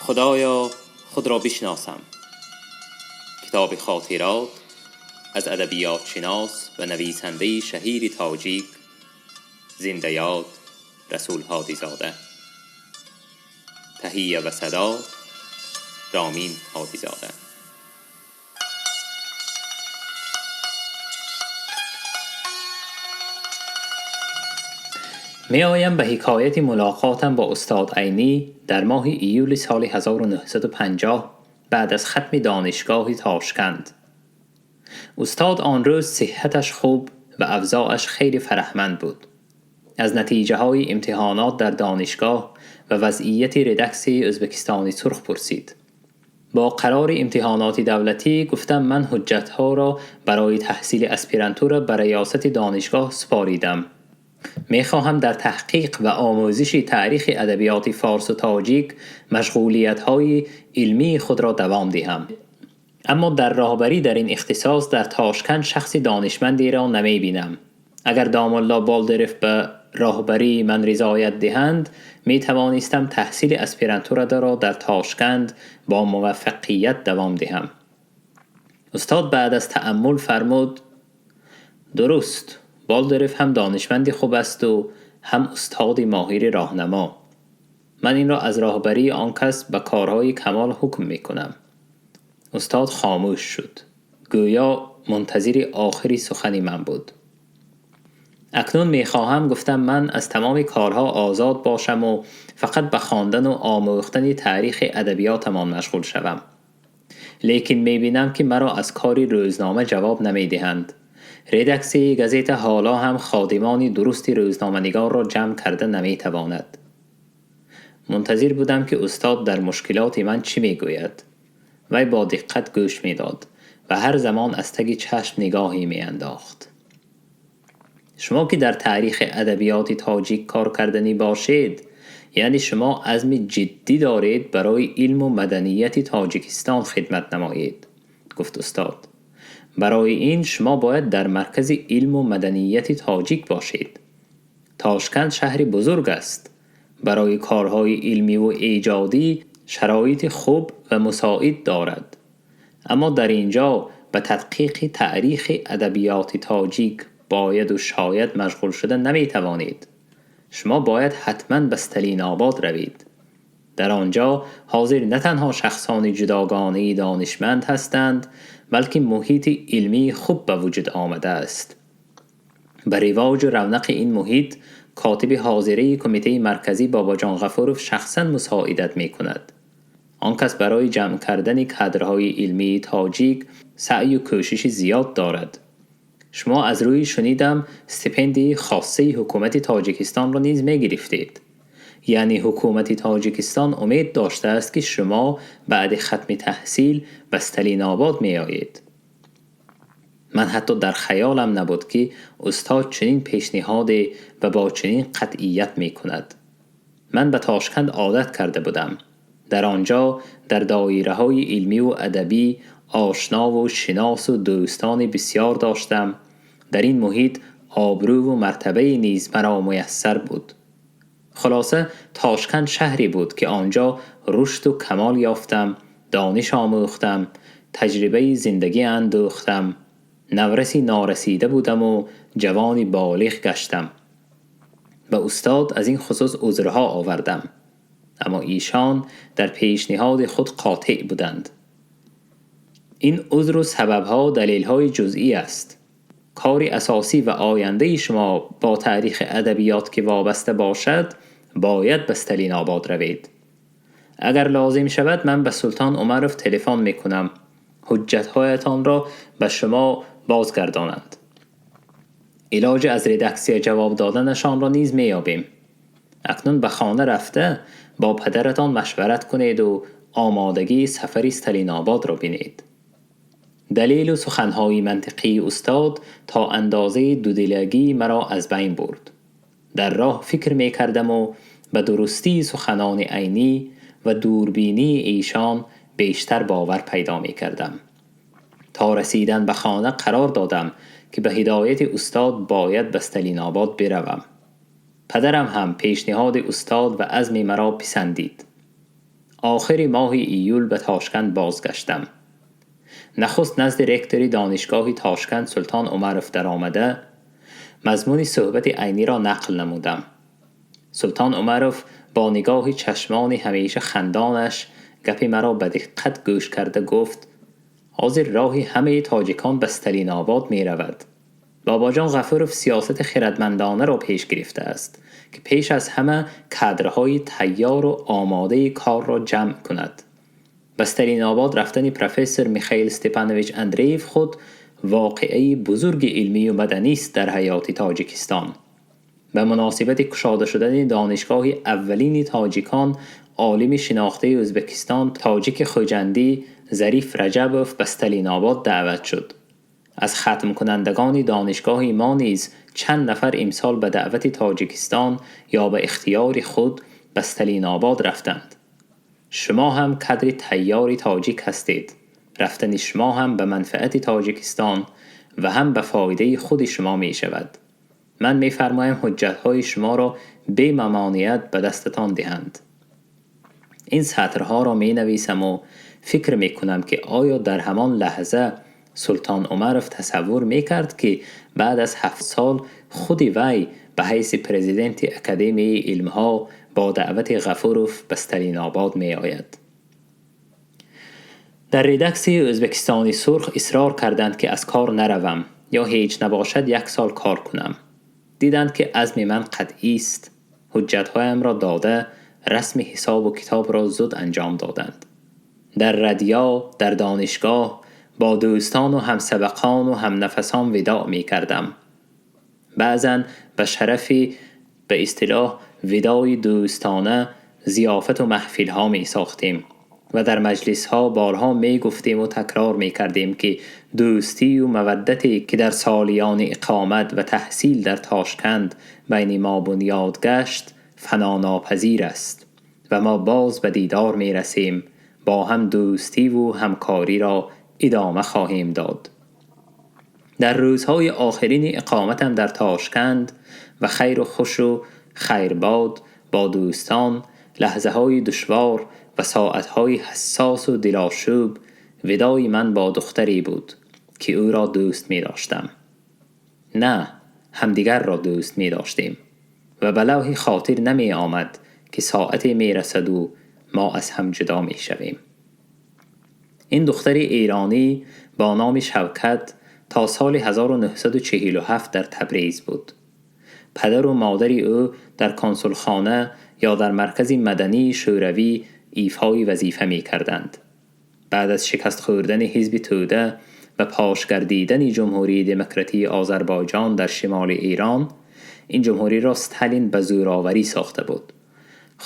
خدایا خود را بشناسم. کتاب خاطرات از ادبیات شناس و نویسنده شهیر تاجیک زنده یاد رسول هادی زاده. تهیه و صدا رامین هادی زاده. می آیم به حکایت ملاقاتم با استاد عینی در ماه ایول سال 1950 بعد از ختم دانشگاه تاشکند. استاد آن روز صحتش خوب و اوضاعش خیلی فرهمند بود. از نتیجه های امتحانات در دانشگاه و وضعیت ردکس ازبکستانی سرخ پرسید. با قرار امتحانات دولتی گفتم من حجت ها را برای تحصیل اسپیرانتور به ریاست دانشگاه سپاریدم. می خواهم در تحقیق و آموزش تاریخ ادبیات فارس و تاجیک مشغولیت های علمی خود را دوام دهم. اما در راهبری در این اختصاص در تاشکند شخص دانشمندی را نمی بینم. اگر داملا بالدرف به راهبری من رضایت دهند، می توانستم تحصیل اسپیرانتور را در تاشکند با موفقیت دوام دهم. استاد بعد از تأمل فرمود: درست، بالدرف هم دانشمند خوب است و هم استاد ماهر راهنما. من این را از راهبری آن کس به کارهای کمال حکم می کنم. استاد خاموش شد، گویا منتظر آخری سخنی من بود. اکنون می خواهم، گفتم، من از تمام کارها آزاد باشم و فقط به خواندن و آموختن تاریخ ادبیاتمان مشغول شوم. لیکن می بینم که مرا از کاری روزنامه جواب نمی دهند. ردکسی گزیت حالا هم خادمان درستی روزنامه نگار را جمع کرده نمی تواند. منتظر بودم که استاد در مشکلات من چی می گوید. وی با دقت گوش می داد و هر زمان از تگ چشم نگاهی می انداخت. شما که در تاریخ ادبیات تاجیک کار کردنی باشید، یعنی شما عزم جدی دارید برای علم و مدنیت تاجیکستان خدمت نمایید، گفت استاد. برای این شما باید در مرکز علم و مدنیت تاجیک باشید. تاشکند شهر بزرگ است. برای کارهای علمی و ایجادی شرایط خوب و مساعد دارد. اما در اینجا به تدقیق تاریخ ادبیات تاجیک باید و شاید مشغول شده نمی توانید. شما باید حتما به ستالین آباد روید. در آنجا حاضر نه تنها شخصان جداگانه دانشمند هستند، بلکه محیط علمی خوب به وجود آمده است. به رواج و رونق این محیط کاتب حاضره کمیته مرکزی بابا جان غفوروف شخصا مساعدت می کند. آن کس برای جمع کردن کادرهای علمی تاجیک سعی و کوشش زیاد دارد. شما از روی شنیدم استپندی خاصه حکومت تاجیکستان را نیز می گرفتید. یعنی حکومت تاجیکستان امید داشته است که شما بعد ختم تحصیل به ستالین آباد می آیید. من حتی در خیالم نبود که استاد چنین پیشنهاد و با چنین قطعیت می کند. من به تاشکند عادت کرده بودم. در آنجا در دایره های علمی و ادبی آشنا و شناس و دوستان بسیار داشتم. در این محیط آبرو و مرتبه نیز مرا میسر بود. خلاصه تاشکند شهری بود که آنجا رشد و کمال یافتم، دانش آموختم، تجربه زندگی اندوختم، نورسی نارسیده بودم و جوانی بالغ گشتم. به استاد از این خصوص عذرها آوردم، اما ایشان در پیشنهاد خود قاطع بودند. این عذر و سببها دلیلهای جزئی است. کاری اساسی و آینده شما با تاریخ ادبیات که وابسته باشد باید به ستالین آباد روید. اگر لازم شود من به سلطان عمروف تلفن میکنم، حجتهایتان را به شما بازگردانند. علاج از ردکسیا جواب دادنشان را نیز میابیم. اکنون به خانه رفته با پدرتان مشورت کنید و آمادگی سفر ستالین آباد را بینید. دلیل و سخنهای منطقی استاد تا اندازه دودلگی مرا از بین برد. در راه فکر می کردم و به درستی سخنان عینی و دوربینی ایشان بیشتر باور پیدا می کردم. تا رسیدن به خانه قرار دادم که به هدایت استاد باید به ستالین آباد بروم. پدرم هم پیشنهاد استاد و عزم مرا پسندید. Охири моҳи июл ба Тошканд бозгаштам. Нахуст назди ректори донишгоҳи Тошканд Султон Умаров даромада, мазмуни суҳбати Айниро нақл намудам. Султон Умаров бо нигоҳи чашмони ҳамеша хандонаш гапи маро ба диққат гӯш карда гуфт: ҳозир роҳи ҳамаи тоҷикон ба Сталинобод меравад. Бобоҷон Ғафуров сиёсати хирадмандонаро пеш гирифтааст, ки пеш аз ҳама кадрҳои тайёру омодаи корро ҷамъ кунад. Ба Сталинобод рафтани профессор Михаил Степанович Андреев худ воқеаи бузурги илмию маданист дар ҳаёти Тоҷикистон. Ба муносибати кушода шудани донишгоҳи аввалини тоҷикон, олими шинохтаи Ӯзбекистон, тоҷики хуҷандӣ Зариф Раҷабов ба Сталинобод даъват шуд. Аз хатмкунандагони донишгоҳи мо низ чанд нафар имсол ба даъвати Тоҷикистон ё ба ихтиёри худ ба Сталинобод рафтанд. Шумо ҳам кадри тайёри тоҷик ҳастед. Рафтани шумо ҳам ба манфиати Тоҷикистон ва ҳам ба фоидаи худи шумо мешавад. Ман мефармоям ҳуҷҷатҳои шуморо бемамониат ба дастатон диҳанд. Ин сатрҳоро менависаму фикр мекунам, ки оё дар ҳамон лаҳза Султон Умаров тасаввур мекард, ки баъд аз 7 сол худи вай ба ҳайси президенти Академияи илмҳо бо даъвати Ғафуров ба Сталинобод меояд. Дар редаксияи Ӯзбекистони сурх исрор карданд, ки аз кор наравам ё ҳеҷ набошад як сол кор кунам. Диданд, ки азми ман қатъист. Ҳуҷҷатҳоямро дода, расми ҳисобу китобро зуд анҷом доданд. Дар радио, дар донишгоҳ бо дӯстону ҳамсабақону ҳамнафасон видоъ мекардам. Баъзан ба шарафи ба истилоҳ видои дӯстона зиёфату маҳфилҳо месохтем ва дар маҷлисҳо борҳо мегуфтему такрор мекардем, ки дӯстию маваддате, ки дар солиёни иқомат ва таҳсил дар Тошканд байни мо бунёд гашт, фанонопазир аст ва мо боз ба дидор мерасем, бо ҳам дӯстиву ҳамкориро идома хоҳем дод. Дар рӯзҳои охирини иқоматам дар Тошканд ва хайру хушу хайрбод бо дӯстон, лаҳзаҳои душвор ва соатҳои ҳассосу дилошӯб видои ман бо духтаре буд, ки ӯро дӯст медоштам. На, ҳамдигарро дӯст медоштем ва ба лавҳи хотир намеомад, ки соате мерасаду мо аз ҳам ҷудо мешавем. Ин духтари эронӣ бо номи Шавкат то соли 1947 дар Табриз буд. Падару модари ӯ дар консулхона ё дар маркази мадании шӯравӣ ифои вазифа мекарданд. Баъд аз шикаст хӯрдани ҳизби Тӯда ва пош гардидани Ҷумҳурии Демократии Озарбойҷон дар шимоли Эрон, ин ҷумҳуриро Сталин ба зӯроварӣ сохта буд.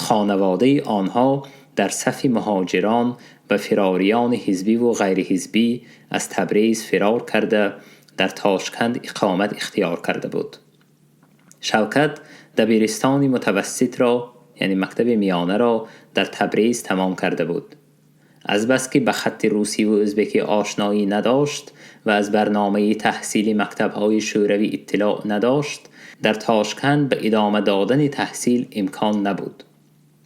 Хонаводаи онҳо дар сафи муҳоҷирон ва фирориёни ҳизбиву ғайриҳизбӣ аз Табриз фирор карда, дар Тошканд иқомат ихтиёр карда буд. Шавкат дабиристони мутавасситро, яъне мактаби миёнаро, дар Табриз тамом карда буд. Азбаски ба хатти русиву ӯзбекӣ ошноӣ надошт ва аз барномаи таҳсили мактабҳои шӯравӣ иттилоъ надошт, дар Тошканд ба идома додани таҳсил имкон набуд.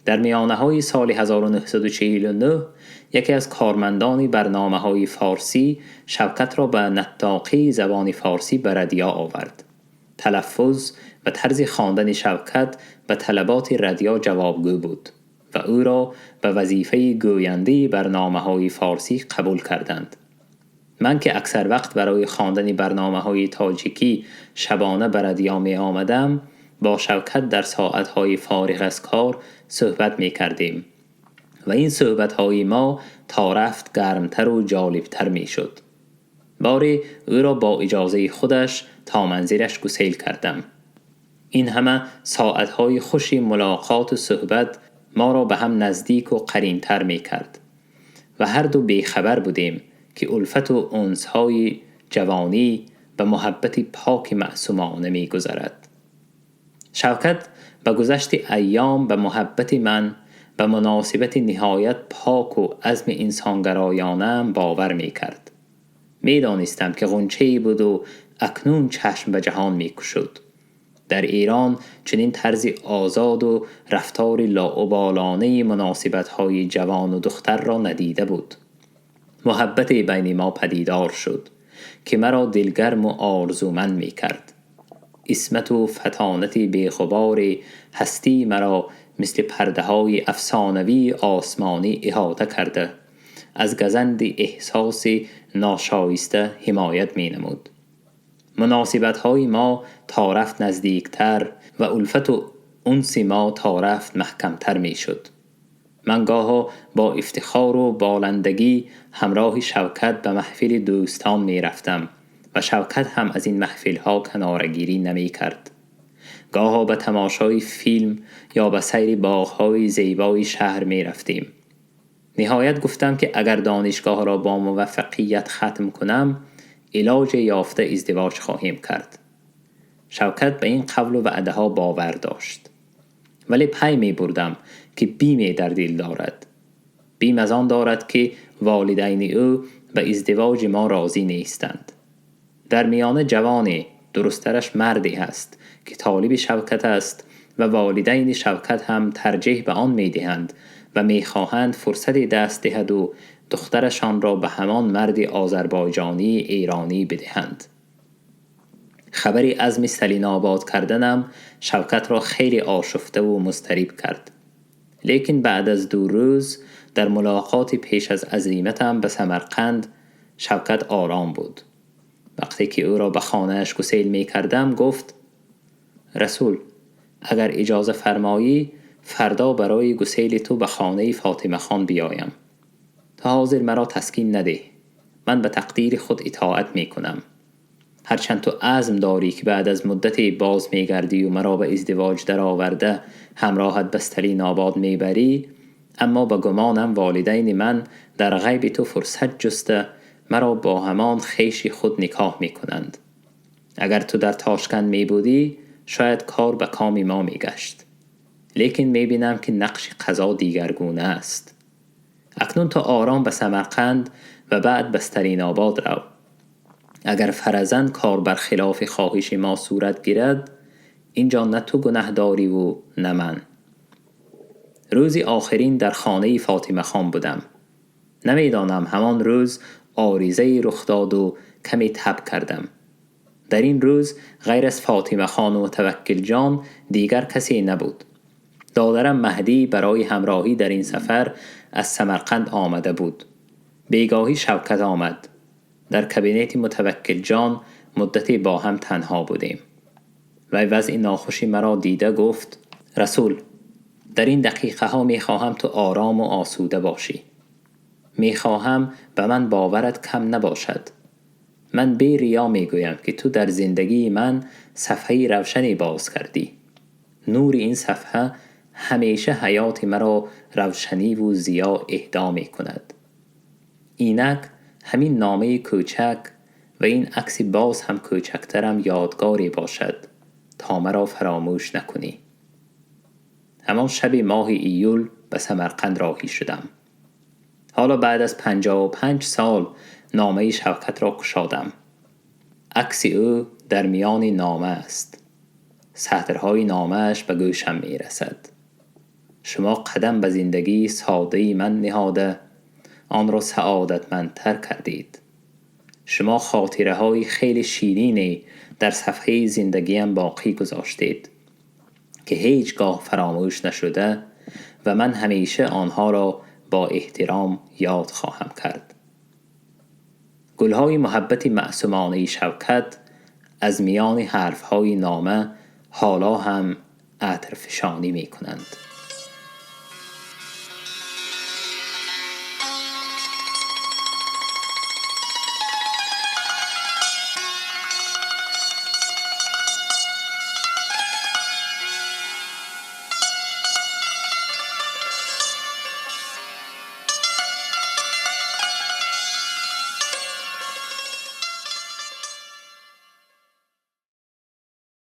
Дар миёнаҳои соли 1949 яке аз кормандони барномаҳои форсӣ Шавкатро ба наттоқии забони форсӣ ба радио овард. Талаффуз ва тарзи хондани Шавкат ба талаботи радио ҷавобгӯ буд ва ӯро ба вазифаи гӯяндаи барномаҳои форсӣ қабул карданд. Ман, ки аксар вақт барои хондани барномаҳои тоҷикӣ шабона ба радио меомадам, бо Шавкат дар соатҳои фориғ аз кор суҳбат мекардем ва ин суҳбатҳои мо то рафт гармтару ҷолибтар мешуд. Боре ӯро бо иҷозаи худаш то манзилаш гусел кардам. Ин ҳама соатҳои хуши мулоқоту суҳбат моро ба ҳам наздику қаринтар мекард ва ҳарду бехабар будем, ки улфату унсҳои ҷавонӣ ба муҳаббати поки маъсумона мегузарад. Шавкат ба гузашти айём ба муҳаббати ман, ба муносибати ниҳоят поку азми инсонгароёнаам бовар мекард. Медонистам, ки ғунчае буду акнун чашм ба ҷаҳон мекушуд. Дар Эрон чунин тарзи озод ва рафтори лауболонаи муносибатҳои ҷавон ва духтарро надида буд. Муҳаббате байни мо падидор шуд, ки маро дилгарм ва орзуманд мекард. Исмат ва фатонати беғубори ҳастии маро мисли пардаҳои афсонавии осмонӣ иҳота карда, аз газанди эҳсоси ношоиста ҳимоят менамуд. Муносибатҳои мо то рафт наздиктар ва улфат ва унси мо то рафт маҳкамтар мешуд. Ман гоҳо бо ифтихор ва боландагӣ ҳамроҳи Шавкат ба маҳфили дӯстон мерафтам ва Шавкат ҳам аз ин маҳфилҳо канорагирӣ намекард. Гоҳо ба тамошои филм ё ба сайри боғҳои зебои шаҳр мерафтем. Ниҳоят гуфтам, ки агар донишгоҳро бо муваффақият хатм кунам, илоҷ ёфта издивоҷ хоҳем кард. Шавкат ба ин қавлу ваъдаҳо бовар дошт. Вале пай мебурдам, ки биме дар дил дорад. Бим аз он дорад, ки волидайни ӯ ба издивоҷи мо розӣ нестанд. Дар миёна ҷавоне, дурусттараш марде ҳаст, ки толиби Шавкат аст ва волидайни Шавкат ҳам тарҷеҳ ба он медиҳанд ва мехоҳанд фурсате даст диҳад ва духтарашонро ба ҳамон марди озарбойҷонии эронӣ бидиҳанд. Хабари азми Сталинобод карданам Шавкатро хеле ошуфта ва музтариб кард. Лекин баъд аз 2 рӯз дар мулоқоти пеш аз азиматам ба Самарқанд Шавкат ором буд. Вақте ки ӯро ба хонааш гусел мекардам, гуфт: Расул, агар иҷоза фармоӣ, фардо барои гусели ту ба хонаи Фотимахон биёям. То ҳозир маро таскин надеҳ. Ман ба тақдири худ итоат мекунам. Ҳарчанд ту азм дорӣ, ки баъд аз муддате боз мегардӣ ва маро ба издивоҷ дароварда ҳамроҳат ба Сталинобод мебарӣ, аммо ба гумонам волидайни ман дар ғайби ту фурсат ҷуста маро бо ҳамон хеши худ никоҳ мекунанд. Агар ту дар Тошканд мебудӣ, шояд кор ба коми мо мегашт. Лекин мебинам, ки нақши қазо дигаргуна аст. Акнун ту ором ба Самарқанд ва баъд ба Сталинобод рав. Агар фарзан кор бар хилофи хоҳиши мо сурат гирад, инҷо на ту гунаҳ дорӣ ва на ман. Рӯзи охирин дар хонаи Фотимахон будам. Намедонам ҳамон рӯз оризае рух дод ва каме таб кардам. Дар ин рӯз ғайр аз Фотимахон ва Таваккалҷон дигар касе набуд. Додарам Маҳдӣ барои ҳамроҳӣ дар ин сафар аз Самарқанд омада буд. Бегоҳӣ Шавкат омад. Дар кабинети Мутаваккалҷон муддате бо ҳам танҳо будем. Вай вазъи нохуши маро дида гуфт: Расул, дар ин дақиқаҳо мехоҳам ту ором ва осуда бошӣ. Мехоҳам ба ман боварат кам набошад. Ман бе рия мегӯям, ки ту дар зиндагии ман сафҳаи равшане боз кардӣ. Нури ин сафҳа ҳамеша ҳаёти маро равшанӣ ва зиё эҳдо мекунад. Инак ҳамин номаи кӯчак ва ин акси боз ҳам кӯчактарам ёдгоре бошад, то маро фаромӯш накунӣ. ҳамон шаби моҳи июл ба Самарқанд роҳӣ шудам. Ҳоло баъд аз 55 сол номаи Шавкатро кушодам. Акси ӯ дар миёни нома аст. Сатрҳои номааш ба гӯшам мерасад. Шумо қадам ба зиндагии содаи ман ниҳода, онро саодатмандтар кардед. Шумо хотираҳои хеле ширине дар сафҳаи зиндагиам боқӣ гузоштед, ки ҳеҷ гоҳ фаромӯш нашуда ва ман ҳамеша онҳоро бо эҳтиром ёд хоҳам кард. Гулҳои муҳаббати маъсумонаи Шавкат аз миёни ҳарфҳои нома ҳоло ҳам عطرفشانی میکنند.